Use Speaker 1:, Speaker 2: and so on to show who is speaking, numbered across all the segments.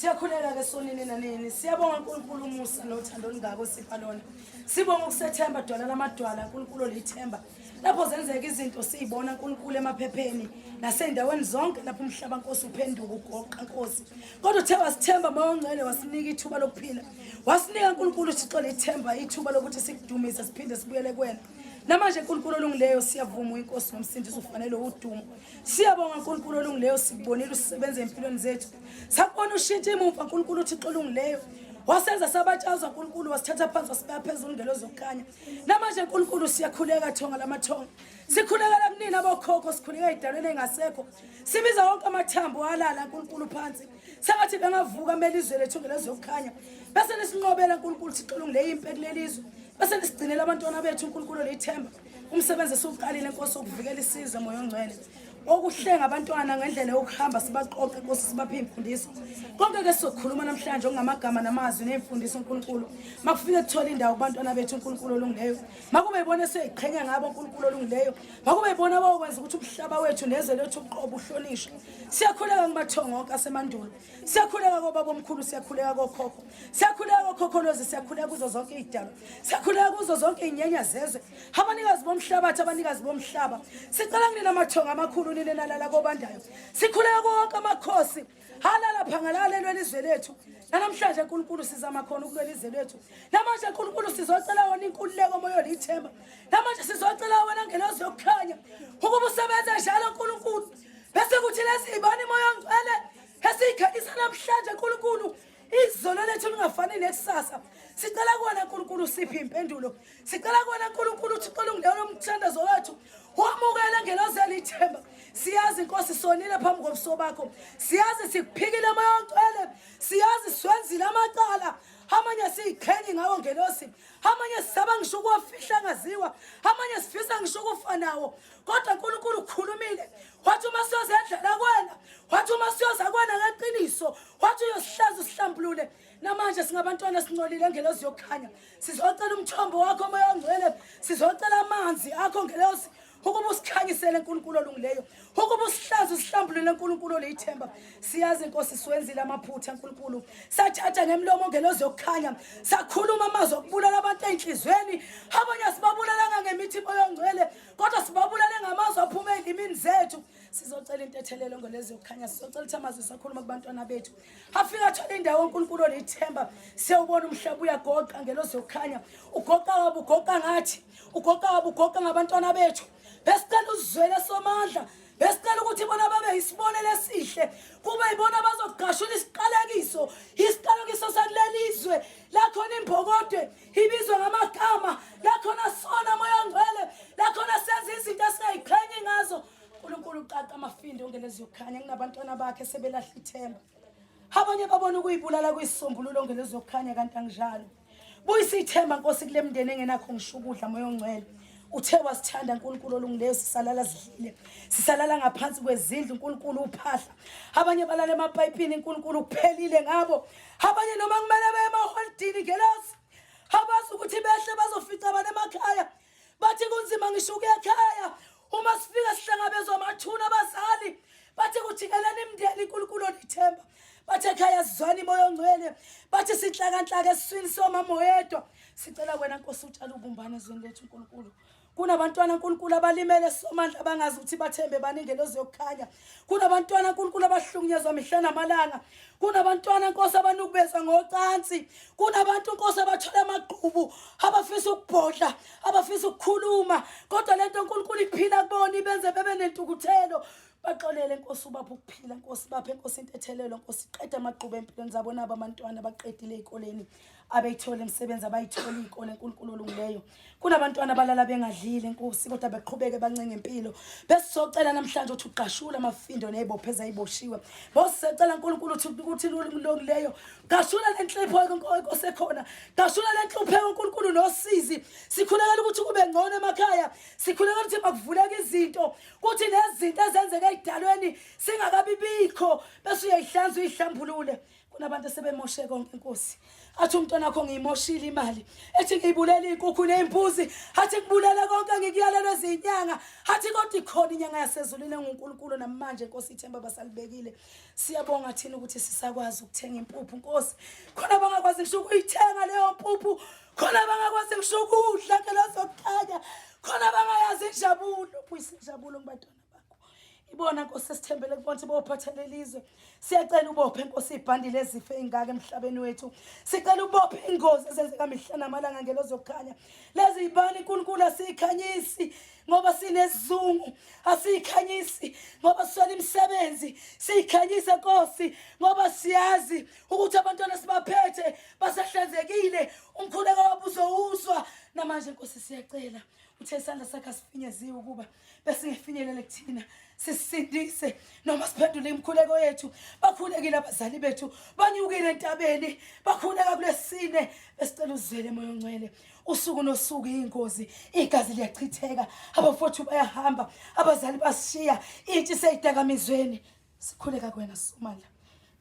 Speaker 1: Siyakhuleka ke sonini nanini. Siyabonga uNkulunkulu umusa nothando olungako sipha lona. Sibonga ukusethemba dwala lamadwala uNkulunkulu olithemba. Lapho zenzeka izinto siyibona uNkulunkulu emaphepheni nasey'ndaweni zonke lapho umhlaba Nkosi uphenduka ugoqa Nkosi. Kodwa uthe wasithemba Moya oNgcwele wasinika ithuba lokuphila. Wasinika uNkulunkulu Thixo lithemba ithuba lokuthi sikudumise siphinde sibuyele kuwena. Namanje uNkulunkulu olungileyo siyavuma uyiNkosi nomsindisi ufanele udumo. Siyabonga uNkulunkulu olungileyo sikubonile usebenza empilweni zethu. Sakubona ushintsha imuva uNkulunkulu uThixo olungileyo. Wasenza sabatshazwa uNkulunkulu wasithatha phansi wasibeka phezulu ngelo zokukhanya. Namanje uNkulunkulu siyakhuleka thonga lamathonga. Sikhulekela kunina abokhokho sikhuleka edalweni engasekho. Sibiza wonke amathambo alala uNkulunkulu phansi. Sengathi bengavuka mele izwe lethu ngelo zokukhanya. Bese nisinqobela uNkulunkulu Thixo olungileyo impi kulelizwe. Bese nisigcinela abantwana bethu uNkulunkulu olithemba. Umsebenzi esiwuqalile Nkosi wokuvikela isizwe moya ongcwele. Okuhlenga abantwana ngendlela yokuhamba sibaqoqe Nkosi sibaphe imfundiso. Konke ke sizokhuluma namhlanje okungamagama namazwi nemfundiso uNkulunkulu. Makufike kuthola indawo kubantwana bethu uNkulunkulu olungileyo. Makube ibona esiyiqhenya ngabo uNkulunkulu olungileyo. Makube ibona abawokwenza ukuthi umhlaba wethu nezwe lethu uqobo uhlonishwe. Siyakhuleka kumathongo onke asemandulo. Siyakhuleka kobaba omkhulu, siyakhuleka kokhokho. Siyakhuleka kokhokholozi, siyakhuleka kuzo zonke izidalwa. Siyakhuleka kuzo zonke izinyenya zezwe. Abanikazi bomhlabathi, abanikazi bomhlaba. Sicela kunina amathongo amakhulu nina nalala kobandayo. Sikhuleka konke amakhosi. Halala phangalala elwela izwe lethu. Namhlanje uNkulunkulu sizama khona ukulwela izwe lethu. Namanje uNkulunkulu sizocela wona inkululeko moya olithemba. Namanje sizocela wena ngelozi yokukhanya. Ukuba usebenze njalo uNkulunkulu. Bese kuthi lezi ibani moya ongcwele esiyikhanyisa namhlanje uNkulunkulu izolo lethu lingafani nekusasa. Sicela kuwena uNkulunkulu siphi impendulo. Sicela kuwena uNkulunkulu uthi cela ungene umthandazo wethu. Wamukele ngelozi elithemba. Siyazi Nkosi sonile phambi kobuso bakho. Siyazi sikuphikile moya ongcwele. Siyazi siwenzile amacala. Amanye siyiqhenyi ngawo ngelosi. Amanye sisaba ngisho ukuwafihla angaziwa. Amanye sifisa ngisho ukufa nawo. Kodwa uNkulunkulu ukhulumile. Wathi uma siyozendlela kwena, wathi uma siyoza kwena ngeqiniso, wathi uyosihlaza usihlambulule. Namanje singabantwana sincolile ngelosi yokukhanya. Sizocela umthombo wakho moya ongcwele. Sizocela amanzi akho ngelosi ukuba usikhanyisele uNkulunkulu olungileyo ukuba usihlaze usihlambulule uNkulunkulu olithemba siyazi inkosi siwenzile amaphutha uNkulunkulu sathatha ngemlomo ngelozi yokukhanya sakhuluma amazwi okubulala abantu enhlizweni abanye sibabulalanga ngemithi moya ongcwele kodwa sibabulale ngamazwi aphuma ezilimini zethu sizocela intethelelo ngelezi yokukhanya sizocela ukuthi amazwi sakhuluma kubantwana bethu afika athola indawo uNkulunkulu olithemba siyawubona umhlaba uyagoqa ngelozi yokukhanya ugoqa wabo ugoqa ngathi ugoqa wabo ugoqa ngabantwana bethu besicela uzizwele somandla besicela ukuthi bona babe yisibonelo esihle kube yibona abazogqashula isiqalekiso isiqalekiso sakuleli zwe lakhona imbokodwe ibizwe ngamagama lakhona sona moya ongcwele lakhona senza izinto esingayiqhenyi ngazo uNkulunkulu uqaqa amafindo ongelezi yokukhanya kunabantwana bakhe sebelahla ithemba abanye babona ukuyibulala kuyisisombululo ongelezi yokukhanya kanti anginjalo buyisa ithemba nkosi kule mndeni engenakho ngisho ukudla moya ongcwele uthe wasithanda uNkulunkulu olungileyo sisalala sidlile sisalala ngaphansi kwezindlu uNkulunkulu uphahla abanye balala emapayipini uNkulunkulu kuphelile ngabo abanye noma kumele beye emaholidini ngelosi abazi ukuthi behle bazofica abantu emakhaya bathi kunzima ngisho ukuya ekhaya uma sifika sihlangabezwa amathuna abazali bathi kujikelana imindeni inkulunkulu olithemba bathi ekhaya sizwana imoya ongcwele bathi sinhlakanhlaka esiswini somama oyedwa sicela wena nkosi utshala ubumbano ezweni lethu unkulunkulu Kunabantwana uNkulunkulu abalimele somandla abangazi ukuthi bathembe bani ingelozi yokukhanya. Kunabantwana uNkulunkulu abahlukunyezwa mihla namalanga. Kunabantwana Nkosi abanukubezwa ngocansi. Kunabantu Nkosi abathola amagqubu, abafisa ukubhodla, abafisa ukukhuluma. Kodwa lento uNkulunkulu iphila kubona ibenze bebe nentukuthelo. Baxolele Nkosi ubaphe ukuphila Nkosi baphe Nkosi intethelelo Nkosi qeda amagqubu empilweni zabo nabo abantwana baqedile ezikoleni. Abeyithola imisebenzi abayithola iy'kole nkulunkulu olungileyo kunabantwana abalala bengadlile nkosi kodwa beqhubeke bancenge impilo besizocela namhlanje ukuthi ugqashule amafindo ney'bopho ezayiboshiwe bosicela nkulunkulu ukuthi olungileyo gqashula le nhlipho inkosi ekhona gqashula le nhlupheko nkulunkulu nosizi sikhulekela ukuthi kube ngcono emakhaya sikhulekela ukuthi makuvuleke izinto kuthi nezinto ezenzeka ey'dalweni singakabibikho bese uyayihlanza uyihlambulule. Kunabantu asebemoshe konke Nkosi. Athi umntwana wakho ngiyimoshile imali. Ethi ngiyibulele izinkukhu nezimbuzi. Athi ngibulele konke ngikuyalelwe izinyanga. Athi kodwa ikhona inyanga yasezulwini enguNkulunkulu namanje Nkosi ithemba basalibekile. Siyabonga thina ukuthi sisakwazi ukuthenga impuphu Nkosi. Khona bangakwazi ngisho ukuyithenga leyo mpuphu. Khona bangakwazi ngisho ukudla ke lozokukhanya. Khona bangayazi injabulo, buyisa injabulo kubantwana bakho. Ibona Nkosi esithembele kubona ukuthi bophatha lelizwe. Siyacela ubophe Nkosi ibhandi lezifo ey'ngaka emhlabeni wethu. Sicela ubophe ingozi ezenzeka mihla namalanga ngelozokukhanya. Lezi yibani uNkulunkulu asiyikhanyisi ngoba sinesizungu, asiyikhanyisi ngoba siswele imisebenzi. Siyikhanyise Nkosi ngoba siyazi ukuthi abantwana sibaphethe basahlanzekile. Umkhuleko wabo uzowuzwa. Namanje Nkosi siyacela uthe isandla sakhe asifinyeziwe ukuba besingefinyelele kuthina sisindise noma siphendule imikhuleko yethu. Bakhulekile abazali bethu, banyukile entabeni, bakhuleka kulesine, besicela uzwele moya ongcwele. Usuku nosuku ingozi, igazi liyachitheka, abafowethu bayahamba, abazali basishiya, intsha iseyidakamizweni. Sikhuleka kuwena Somandla,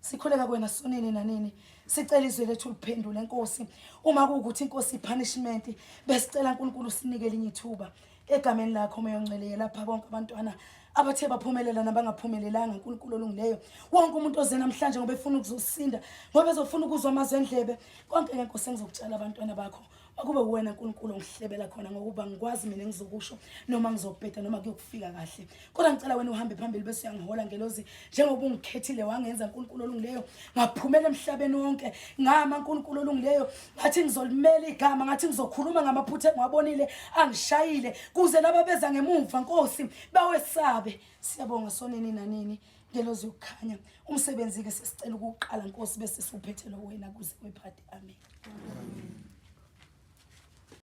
Speaker 1: sikhuleka kuwena Sonini nanini, sicela izwe lethu liphendule Nkosi. Uma kuwukuthi Nkosi i-punishment, besicela uNkulunkulu usinike elinye ithuba egameni lakho Moya Ongcwele. Yelapha bonke abantwana abathe baphumelela nabangaphumelelanga, uNkulunkulu olungileyo. Wonke umuntu oze namhlanje ngoba efuna ukuzosinda, ngoba ezofuna ukuzwa amazwi endlebe, konke ke Nkosi engizokutshela abantwana bakho makube uwena Nkulunkulu ongihlebela khona, ngokuba ngikwazi mina engizokusho noma ngizobheda noma kuyokufika kahle. Kodwa ngicela wena uhambe phambili bese uyangihola ngelozi, njengoba ungikhethile wangenza Nkulunkulu olungileyo, ngaphumela emhlabeni wonke ngama Nkulunkulu olungileyo, ngathi ngizolimela igama, ngathi ngizokhuluma ngamaphutha engiwabonile angishayile, kuze laba beza ngemumva Nkosi bawesabe. Siyabonga Sonini nanini ngelozi yokukhanya. Umsebenzi ke sesicela ukuqala Nkosi bese siwuphethele wena kuze kwephadi. Amen. Amen.